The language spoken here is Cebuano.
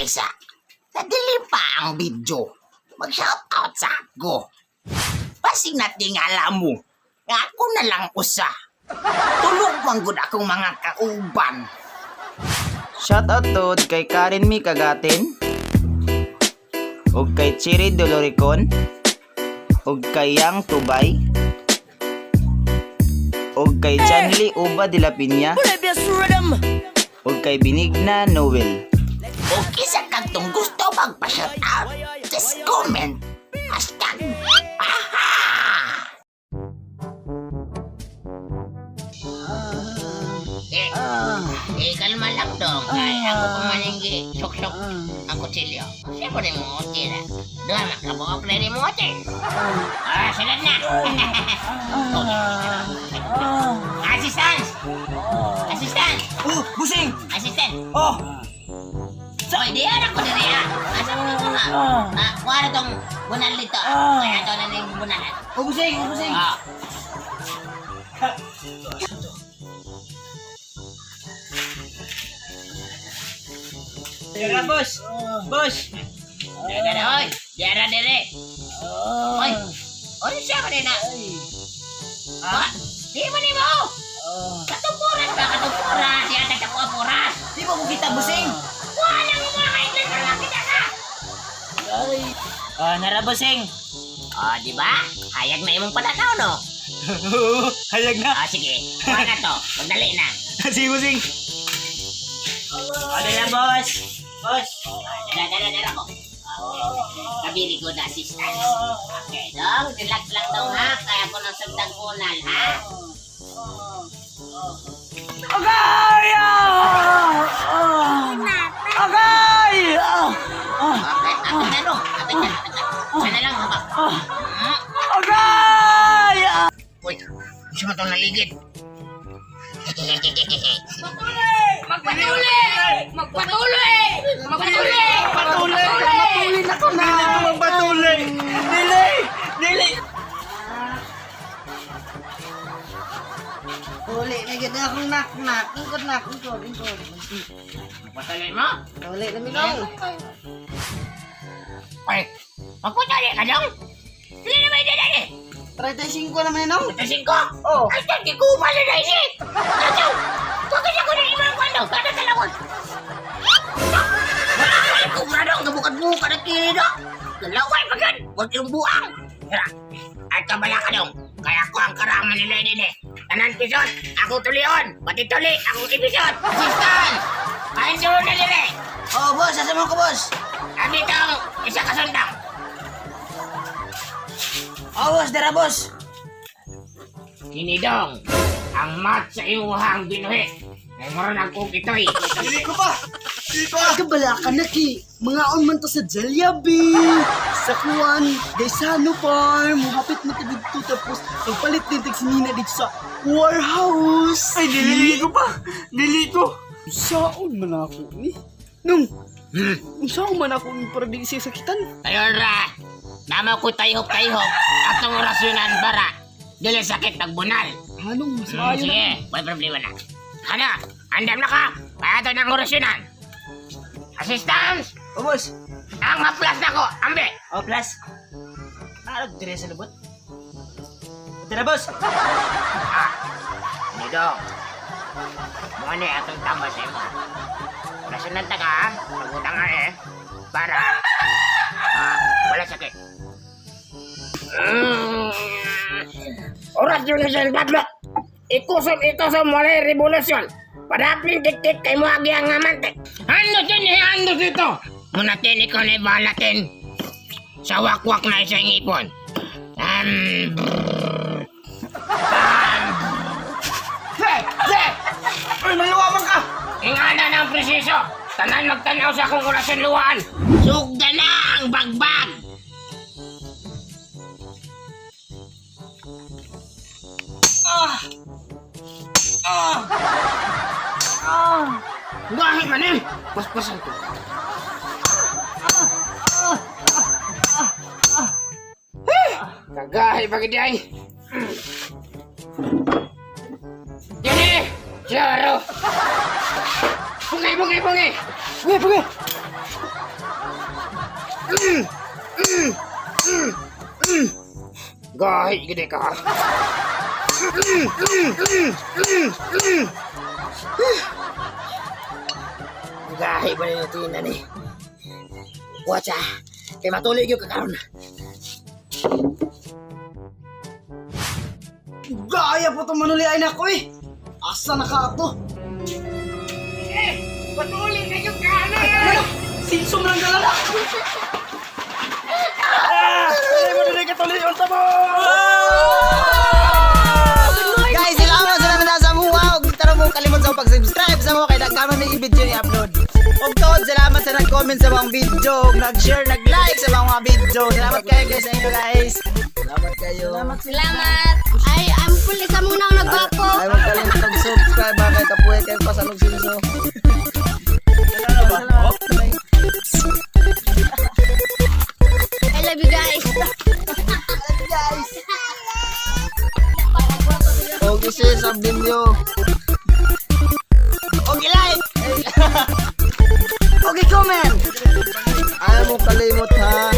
kaysa nadili pa ang video. Mag-shoutout sa ako. Basig natingala mo nga ako na lang usa. Tulog man gud akong mga kauban. Shoutout to kay Karen Mi Kagatin, ug kay Chiri Doloricon, ug kay Yang Tubay, ug kay Chanli Uba de la Piña, ug kay Benigna Noel. O kisa kantong gusto magpa-shoutout, just comment. #aha! Eh, eh, kalma lang dong. Kay ako pa maninggi, sok-sok ang kutsilyo. Siyempre mo, tira. Doon, makabuok na rin mo, ate. Ah, sunod na. Okay. Assistant! Assistant! Oh, busing! Assistant! Oh! Hoy, di anak ko diri ah. Asa mo mo ha? Ah, kuha na tong bunal dito. Kaya to na ning bunalan. Oh, busing! Oh, busing! Ah. Tara, boss! Boss! Dere dere hoy. Dere dere. Hoy. Oy, siya ka na. Ah, di mo ni mo. Katong puras ba? Katong puras. Yata sa kuha puras. Di ba mo kita, busing? Wala mo mga kaiglan para makita ka. Oh, nara, busing! Oh, di ba? Hayag na imong pananaw, no? Hayag na! Ah, sige. Kuha na to. Magdali na. Sige, busing! Ano na, boss? Boss! Dala, dala, dala ko. Okay. Kabili ko na assistance. Okay, dong. Relax lang dong, ha? Kaya ko ng sundang kunal, ha? Agay! Ah! Agay! Ah! Okay, apit na, dong. Apit na, apit na. Sana lang, haba. Agay! Uy, gusto mo itong naligid. Magpatuloy! Magpatuloy! Magpatuloy! Patuloy! Patuloy na ko na! Magpatuloy! Dili! Dili! Uli na gid akong nak-nak. Ingkod nak, ingkod, ingkod. Magpatuloy mo? Uli na minong. Uy, magpatuloy ka dong? Sila naman yung dali. 35 naman nong. Ito singko? Oh. Ay, hindi ko umala na ini. Ito! Bakit ako na imang kwento? Kada talawag. Ay, kubra dong. Gabukad-bukad ang kili dong. Galaway pa gan. Huwag yung buang. Tara. Ay, kabala ka dong. Kaya ko ang karaman nila din eh. Tanan pisot, ako tulion. Pati tuli, akong ipisot. Assistant! Kain sunod na dire. Oh, boss, asa mo ko, boss? Andito ang isa kasundang. Oh, boss, dara, boss. Kinidong, ang mat sa imuhang binuhi. Ay, mura nagkukitoy. Dili ko pa! Dili pa! Kabala ka na ki. Mga on man to sa Jollibee. Sa Kuan, Gaisano Farm. Muhapit mo ta didto tapos pagpalit din tag sinina dito sa warehouse. Ay, dili ko pa! Dili ko! Saon man ako ni? Nung, unsaon man ako ni para di siya sakitan? Ayun ra. Nama ko tayhop-tayhop. Atong orasyonan bara. Dili sakit pagbunal. Anong mas maayo na? Sige, may problema na. Ano? Andam na ka. Kaya ito ng orasyonan. Assistance! Oh, boss! Ang haplas na ko. Ambe! Oh, plus! Ano, dire sa lubot? Tara, boss! Nidong. Mga ni atong tama sa imo. Orasyonan ta ka, ha? Pagutang nga eh. Para wala sakit. Orasyon na siya badlok. Ikusom ito sa muli revolusyon. Padapin diktik kay mo agi ang amante. Ano din eh, ano dito? Munatin ikaw na ibalatin. Sa wakwak na isang ipon. Brrr. Ze! Ze! Uy, maluwa man ka! Ingana ng presiso. Tanan magtanaw sa akong orasyon luwaan. Sugda na ang bagbag. Ah! Ah! Ah! Gahit man eh. Paspasan ko. Kagahi pa gid ay. Dili! Charo! Bungay, bungay, bungay! Bungi, bungi. Gahi gid ka. Gahi ba ni Tina ni? Watcha, kay matuloy gyud ka karon. Gaya po itong manuli ay nako eh. Asa na ka ato? Eh, patuloy na gyud ka na. Sinsom lang dala. Ay, mo dili ka tuloy unta mo. Guys, salamat sa naman sa muha. Huwag tara mo kalimot sa pag-subscribe sa mo kay dagkama may video ni upload. Ug tuod salamat sa nag-comment sa mga video, ug nag-share, nag-like sa mga video. Salamat kayo guys sa inyo guys. Salamat kayo. Salamat! Ay, ang puli sa muna ang nagwapo. Ay, huwag kalimot mag-subscribe ha, kay kapuhay kayo pasalog sinso. I love you guys. Og i-share sa video. Og i-like. Okay, comment. Ayaw mo kalimot ha.